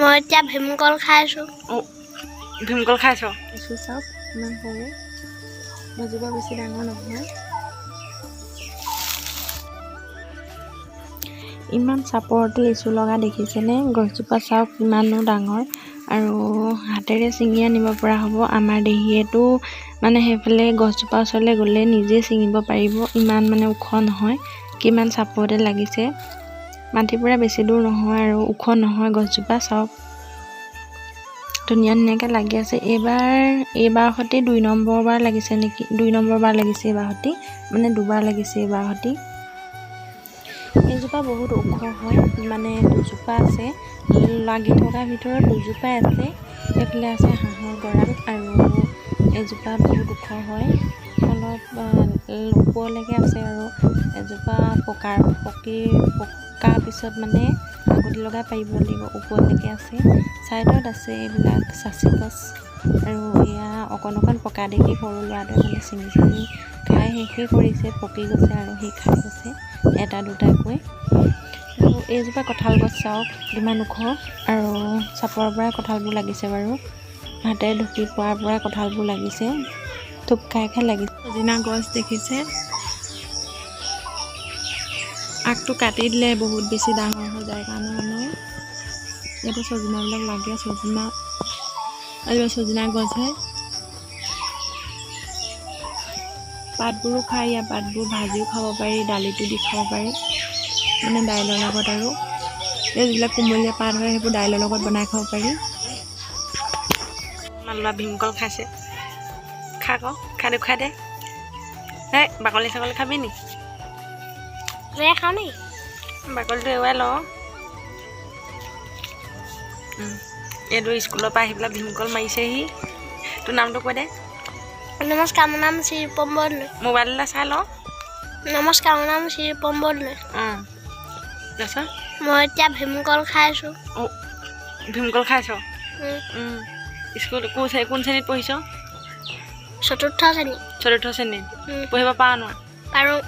মই এতিয়া ভীমকল খাই আছোঁ। অঁ, ভীমকল খাইছ? লিচু চাওক, ইমান সৰু গছজোপা, বেছি ডাঙৰ নহয়। ইমান চাপৰতে লিচু লগা দেখিছেনে? গছজোপা চাওক কিমানো ডাঙৰ আৰু হাতেৰে ছিঙি আনিব পৰা হ'ব। আমাৰ দেহীয়েতো মানে সেইফালে গছজোপাৰ ওচৰলৈ গ'লে নিজে ছিঙিব পাৰিব, ইমান মানে ওখ নহয়। কিমান চাপৰতে লাগিছে, মাটিৰ পৰা বেছি দূৰ নহয় আৰু ওখ নহয় গছজোপা। চাওক ধুনীয়া ধুনীয়াকৈ লাগি আছে। এইবাৰ সৈতে 2 নম্বৰ বাৰ লাগিছে নেকি? 2 নম্বৰ বাৰ লাগিছে এইবাৰ সৈতে, মানে দুবাৰ লাগিছে এইবাৰ সৈতে। এইজোপা বহুত ওখ হয়, মানে দুজোপা আছে লাগি থকাৰ ভিতৰত দুজোপাই আছে। এইফালে আছে হাঁহৰ গঁৰাল আৰু এজোপা বহুত ওখ হয়, অলপ ওপৰলৈকে আছে। আৰু এজোপা পকাৰ পকাৰ পিছত মানে আগতি লগাই পাৰিব লাগিব, ওপৰলৈকে আছে। ছাইডত আছে এইবিলাক চাচি গছ আৰু এয়া অকণ অকণ পকা দেখি সৰু ল'ৰাটোৱে মানে ছিঙি ছিঙি খাই শেষেই কৰিছে, পকি গৈছে আৰু সি খাই গৈছে এটা দুটাকৈ। আৰু এইজোপা কঁঠাল গছ চাওক কিমান ওখ আৰু চাপৰৰ পৰাই কঁঠালবোৰ লাগিছে বাৰু, হাতে ঢুকি পোৱাৰ পৰাই কঁঠালবোৰ লাগিছে, থোপ খাই খাই লাগিছে। ছজিনা গছ দেখিছে, আগটো কাটি দিলে বহুত বেছি ডাঙৰ হৈ যায় কাৰণে মানে ইয়াতে ছজিনাবিলাক লাগে। ছজিনা আৰু ছজিনা গছ হয়, পাতবোৰো খায়। ইয়াৰ পাতবোৰ ভাজিও খাব পাৰি, দালিতো দি খাব পাৰি, মানে দাইলৰ লগত। আৰু এই যিবিলাক কুমলীয়া পাত হয় সেইবোৰ দাইলৰ লগত বনাই খাব পাৰি। আমাৰ ল'ৰা ভীমকল খাইছে, খা ক, খাই দে, খাই দে। এই বাকলি চাকলি খাবি নি? খাওঁ নি? বাকলিটো এৰুৱাই ল। এইটো স্কুলৰ পৰা আহি পেলাই ভীমকল মাৰিছেহি। তোৰ নামটো কৈ দে। নমস্কাৰ, মোৰ নাম শ্ৰীপম বৰদলৈ। মোবাইললৈ চাই ল। নমস্কাৰ, মোৰ নাম শ্ৰীপম বৰদলৈ। অঁ, তাৰপিছত মই এতিয়া ভীমকল খাই আছোঁ। অঁ, ভীমকল খাইছ? স্কুল কোন শ্ৰেণীত পঢ়িছ? চতুৰ্থ শ্ৰেণী। চতুৰ্থ শ্ৰেণীত পঢ়িব পাৰ নোৱাৰা? পাৰোঁ।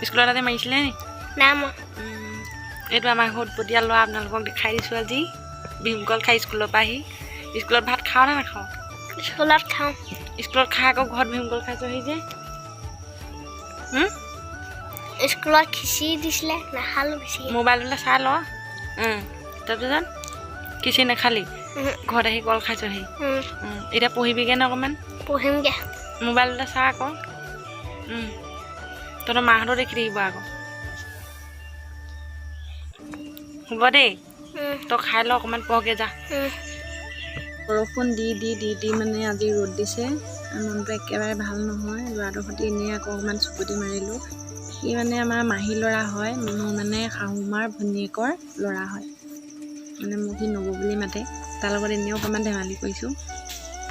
স্কুলত আজি মাৰিছিলে নি? নাই মৰা। এইটো আমাৰ উৎপতীয়া ল'ৰা, আপোনালোকক দেখাই দিছোঁ আজি ভীমকল খাই স্কুলৰ পৰা আহি। স্কুলত ভাত খাওঁ নে নাখাওঁ? স্কুলত খাওঁ। স্কুলত খাই আকৌ ঘৰত ভীমকল খাইছহি যে? স্কুলত খিচিৰি দিছিলে, নাখালোঁ বেছি। মোবাইললৈ চাই ল। তাৰপিছত খিচিৰি নাখালি, ঘৰত আহি কল খাইছহি। এতিয়া পঢ়িবিগৈ নে অকণমান? পঢ়িমগৈ। মোবাইললৈ চা আকৌ। তহঁতৰ মাহঁতেও দেখি থাকিব আকৌ। হ'ব দেই, তই খাই ল অকণমান, পঢ়গে যা। বৰষুণ দি দি দি দি মানে আজি ৰ'দ দিছে, মনটো একেবাৰে ভাল নহয়। ল'ৰাটোৰ সৈতে এনেই আকৌ অকণমান চুকুটি মাৰিলোঁ। সি মানে আমাৰ মাহী ল'ৰা হয়, মোৰ মানে শাহুমাৰ ভনীয়েকৰ ল'ৰা হয়, মানে মোক সি নবৌ বুলি মাতে। তাৰ লগত এনেই অকণমান ধেমালি কৰিছোঁ।